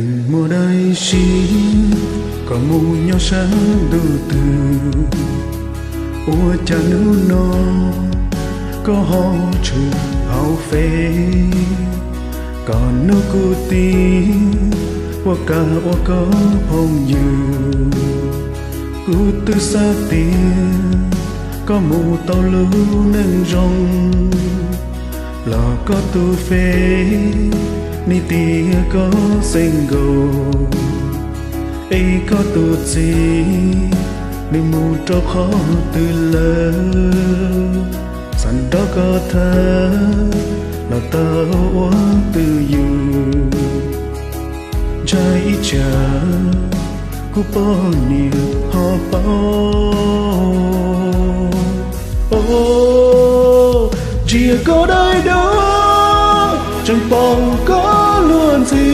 Muaj dab tsi koj mus nyob sab ntuj twg? Ua cas hnub no koj ho tshwm hauv Fev? Koj nug kuv tias puas kam ua koj phooj ywg. Kuv twb xav tias koj mus tau lub neej zoo, los koj tus Fev nws tias koj single, es koj tus txiv nws mus rau qhov twg lawm? Xav nrog koj tham los tau ua twj ywm, ntshai ib tsam kuv poj niam ho paub. Ntsia koj daim duab tseem pom koj luag ntxhi,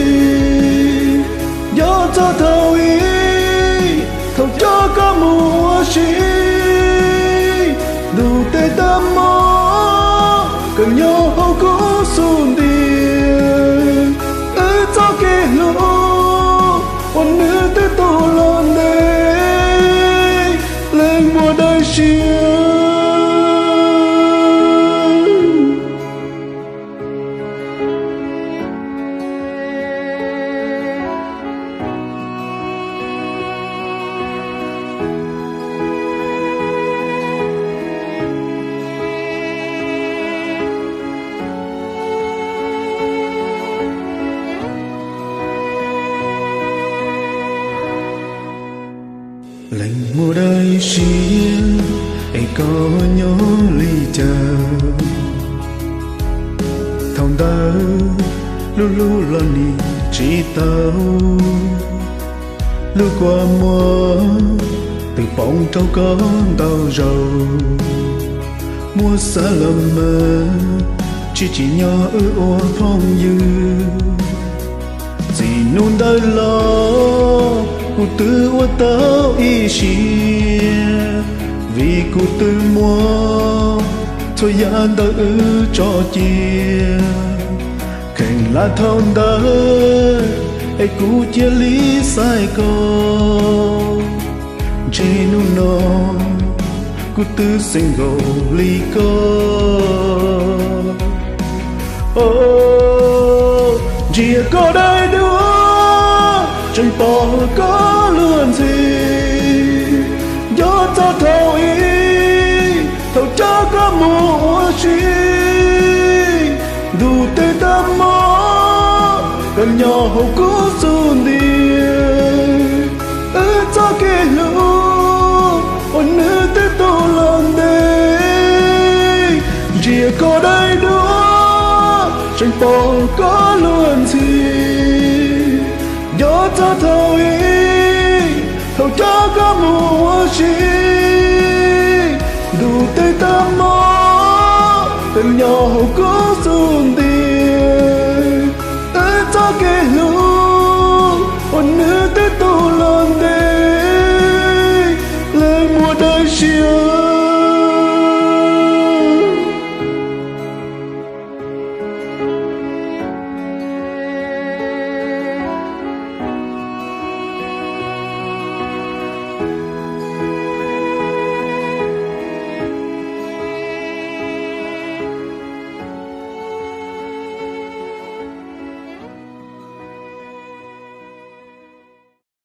nco txog thaum ub thaum coj koj mus ua si. Ntuj tej tag hmo koj nyob hauv kuv xub ntiag, wb txoj kev hlub uas nws twb tu los ntev, leej muaj dab tsi Leej muaj dab tsi es koj nyob li cas? Thaum ntawd lub hlub los nim tsis tau, lub kua muag twb poob rau koj ntau zaus. Muab xav los mas tsis tsim nyog wb ua phooj ywg. Txij hnub ntawd los kuv twb ua tau ib siab, vim kuv twb muab txhua yam ntawm wb tso cia. Kheev lam thaum ntawd es kuv cia li xaiv koj, ntshe hnub no kuv twb single li koj. Ntsia koj daim duab tseem pom koj luag ntxhi, nco txog thaum ub thaum coj koj mus ua si. Ntuj tej tag hmo koj nyob hauv kuv xub ntiag, wb txoj kev hlub uas nws twb tu los ntev. Ntsia koj daim duab tseem pom koj luag ntxhi, nco txog thaum ub thaum coj koj mus ua si. Ntuj tej tag hmo koj nyob hauv kuv xub ntiag, wb txoj kev hlub